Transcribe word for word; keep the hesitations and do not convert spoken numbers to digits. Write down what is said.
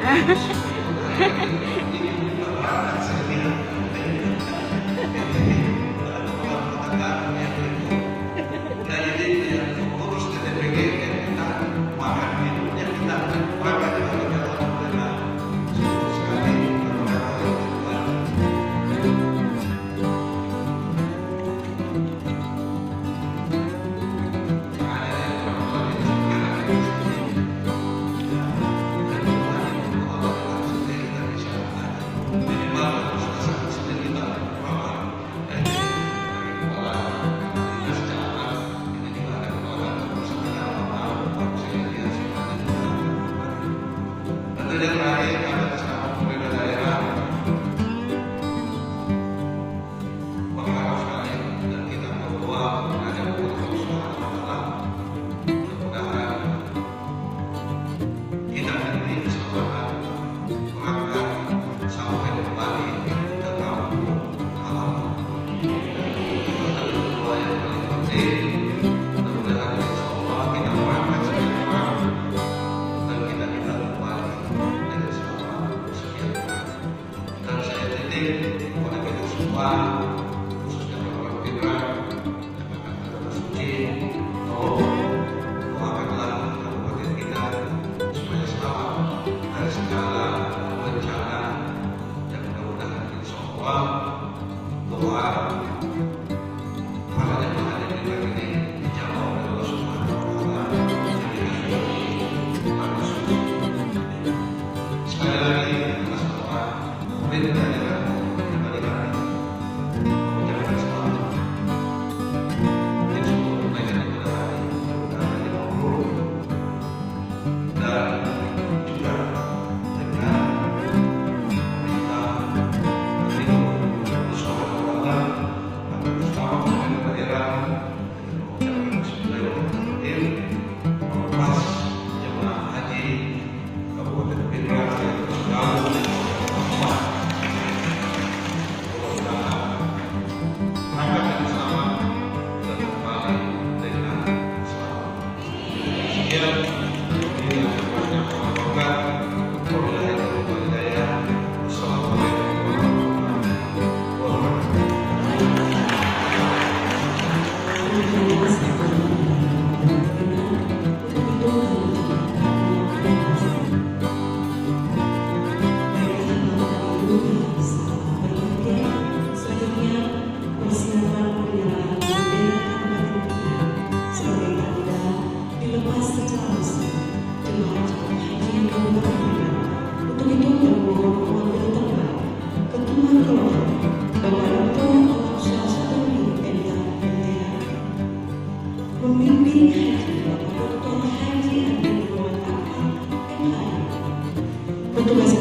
Mudah-mudahan kita ini sama-sama berangkat sampai kembali ke kampung halaman. Itu adalah doa yang paling penting. Mudah-mudahan insya Allah kita berangkat sejahtera dan kita, kita kembali dengan selamat sejahtera. Dan saya titip kepada kita semua, khususnya Bapak Pimpinan, Kata suci, tolong doakanlah kabupaten kita supaya selamat dari segala bencana, dan mudah-mudahan insya Allah doa para jemaah yang kita ini dijawab oleh Allah Subhanahu wa Ta'ala. Jadi, kata suci. Sekali lagi, atas nama Kabupaten Pinrang, yang tergabung dengan Kabupaten Lampung. Mudah-mudahan berangkat dengan selamat dan kembali dengan selamat. Sekian, wabillahi taufiq wal hidayah. Wassalamualaikum warahmatullahi wabarakatuh. Persiapan penyerahan bendera Kabupaten Pinrang sebagai tanda dilepas secara resmi jemaah calon haji Kabupaten Pinrang untuk itu, Ketua Kelompok, Bapak Doktor Alamsyah Sutoni, M T H, M T H. Pemimpin haji, Bapak Doktor Haji Abdul Rahman Akbar, M H M. Petugas